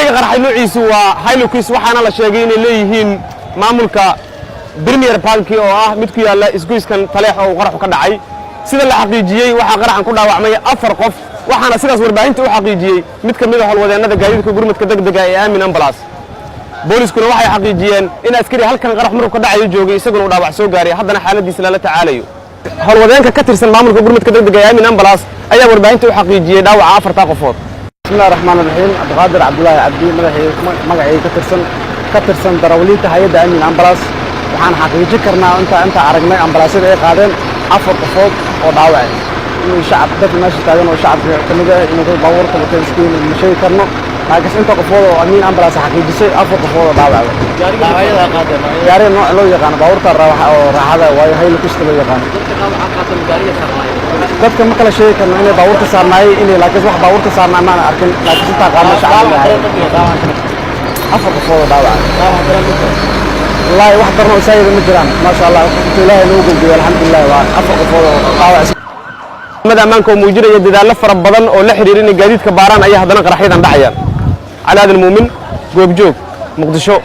Gaariga qarxay noociisu waa Hilux, waxaana la sheegay inay leeyihiin maamulka Premier Bank oo ah mid ku yaalla isgoyskan Taleex oo uu qaraxu ka dhacay. Sida la xaqiijiyey, waxaa qaraxan ku dhaawacmay afar qof, waxaana sidaas warbaahinta u xaqiijiyey mid ka mid a howlwadeennada gaadiidka gurmadka degdega ee Aamin Ambulance. Booliskuna waxay xaqiijiyeen in askari halkan qarax markuu ka dhacayo joogay isaguna uu dhaawac soo gaaray, haddana xaaladiisa lala tacaalayo. Howlwadeenka ka tirsan maamulka gurmadka degdega ee Aamin Ambulance ayaa warbaahinta u xaqiijiyey dhaawaca afartaa qofood. Bismillahi raxmaan raxiim. Cabdiqaadir Cabdulaahi Cabdi, madaxii magacayga, ka tirsan darawaliinta hay-adda Aamin Ambulance. Waxaan xaqiijin karnaa inta aragnay ambalaasyada ay qaadeen afar qofood oo dhaawac, inay shacab dadka meesha taagan oo shacabka ka mid ah, inay dad baabuurta wateen iskiin ma sheegi karno, laakiin inta qofood oo Amiin Ambulance xaqiijisay afar qofood oo dhaawac. Gaariga nooca loo yaqaano baabuurta oo raaxada waayo, Hilux-ta loo yaqaano. Dadka ma kala sheegi karno inay baabuurta saarnaayeen inay, laakiin wax baabuurta saarnaa maana arkin, laakiin intaa qaadna shacabka afar qofood oo dhaawac. Wallaahi wax darno oo saayida ma jiraan, maasha Allah, intuu Ilaahay nagu gudbiyo, alxamdulilah, waa afar qofood oo dhaawac. Ciidamada ammaanka oo muujinaya dadaallo fara badan oo la xiriira inay gaadiidka baaraan ayaa haddana qaraxyadan dhacayaan. Cali Aadan Muumin, Goobjoog, Muqdisho.